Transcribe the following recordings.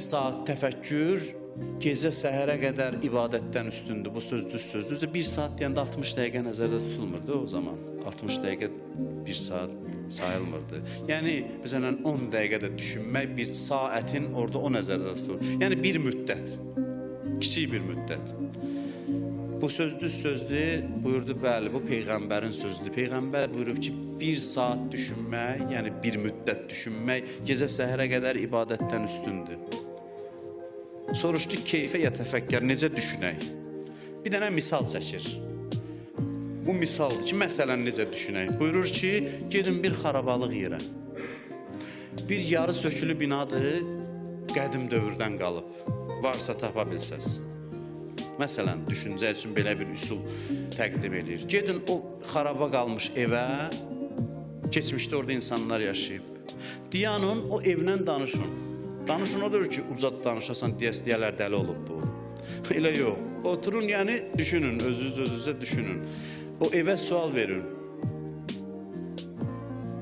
saat təfəkkür gecə səhərə qədər ibadətdən üstündür. Bu söz düz sözdür. 1 saat deyəndə 60 dəqiqə nəzərdə tutulmurdu o zaman. 60 dəqiqə 1 saat sayılmırdı. Yəni, məsələn, 10 dəqiqə də düşünmək bir saətin orada o nəzərdə tutulur. Yəni, bir müddət, kiçik bir müddət. Bu söz düz sözdür, buyurdu, bəli, bu Peyğəmbərin sözüdür. Peyğəmbər buyurub ki, 1 saat düşünmək, yəni bir müddət düşünmək gecə səhərə qədər ibadətdən üstündür. Soruşdu, keyfə ya təfəkkər, necə düşünək? Bir dənə misal çəkir. Bu misaldır ki, məsələn, necə düşünək? Buyurur ki, gedin bir xarabalıq yerə. Bir yarı sökülü binadır, qədim dövrdən qalıb. Varsa tapa bilsəz. Məsələn, düşüncə üçün belə bir üsul təqdim edir. Gedin o xaraba qalmış evə, keçmişdə orada insanlar yaşayıb. Dayanın, o evlə danışın. Danışın odur ki, uca danışasan, deyərlər dəli olub bu. Elə yox. Oturun, yəni düşünün, özünüz özünüzə düşünün. O evə sual verin.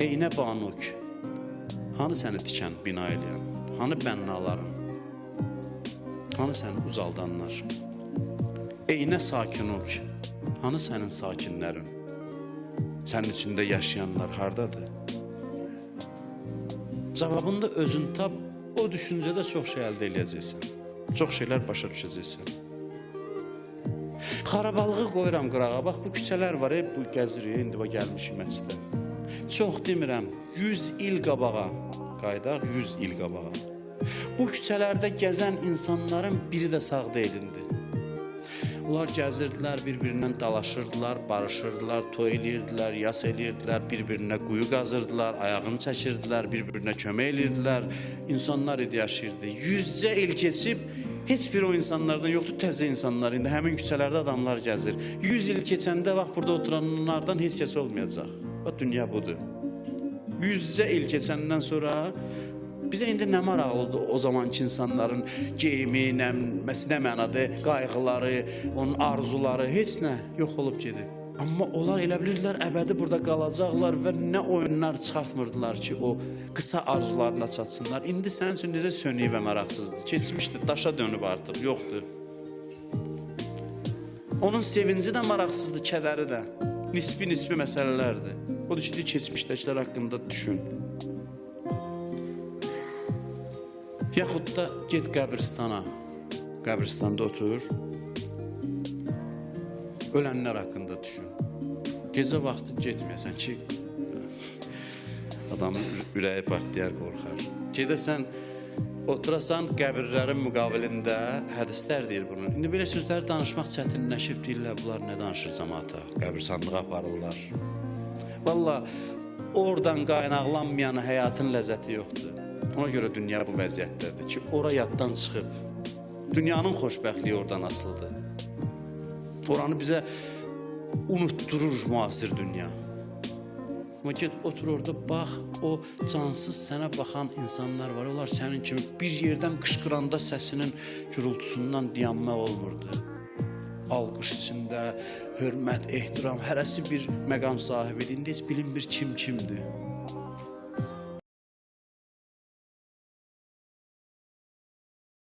Eynə banuk, hanı səni tikən, bina eləyən? Hanı bənnaların? Hanı səni ucaldanlar? Eynə sakinuk, hanı sənin sakinlərin? Sənin içində yaşayanlar hardadır? Cavabını da özün tap, o düşüncədə çox şey əldə eləyəcəksən. Çox şeylər başa düşəcəksən. Xarabalığı qoyuram qırağa. Bax, bu küçələr var, bu gəzirik, indi bax, gəlmişik məscidə. Çox demirəm, 100 il qabağa, qayıdaq 100 il qabağa. Bu küçələrdə gəzən insanların biri də sağ deyil indi. Onlar gəzirdilər, bir-birindən dalaşırdılar, barışırdılar, toy eləyirdilər, yas eləyirdilər, bir-birinə quyu qazırdılar, ayağını çəkirdilər, bir-birinə kömək eləyirdilər. İnsanlar idi, yaşayırdı. Yüzcə il keçib, heç bir o insanlardan yoxdur, təzə insanlar. İndi həmin küçələrdə adamlar gəzir. 100 il keçəndə bax, burada oturanlardan heç kəs olmayacaq. Bax, dünya budur. Yüzcə il keçəndən sonra bizə indi nə maraqlıdır o zamanki insanların geyimi, nə mənada, qayğıları, onun arzuları, heç nə yox olub gedib. Amma onlar elə bilirdilər, əbədi burada qalacaqlar və nə oyunlar çıxartmırdılar ki, o qısa arzularına çatsınlar. İndi sənin üçün necə sönüyü və maraqsızdır. Keçmişdir, daşa dönüb artıq, yoxdur. Onun sevinci də maraqsızdır, kədəri də. Nisbi-nisbi məsələlərdir. Odur ki, keçmişdəkilər haqqında düşün. Yaxud da get qəbristana, qəbristanda otur, ölənlər haqqında düşün. Gecə vaxtı getməyəsən ki, adamın ürəyi partlayar, qorxar. Gedəsən, oturasan qəbirlərin müqabilində, hədislər deyir bunu. İndi belə sözləri danışmaq çətinləşib, deyirlər, bunlar nə danışır cəmaata, qəbirstanlığa aparırlar. Valla, oradan qaynaqlanmayan həyatın ləzzəti yoxdur. Ona görə dünya bu vəziyyətdədir ki, ora yaddan çıxıb. Dünyanın xoşbəxtliyi oradan asılıdır. Oranı bizə unutdurur müasir dünya. Amma get, otur orada, bax, o cansız sənə baxan insanlar var. Onlar sənin kimi bir yerdən qışqıranda səsinin gürultusundan dayanmaq olmurdu. Alqış içində, hörmət, ehtiram, hərəsi bir məqam sahibidir. İndi heç bilinmir kim kimdir.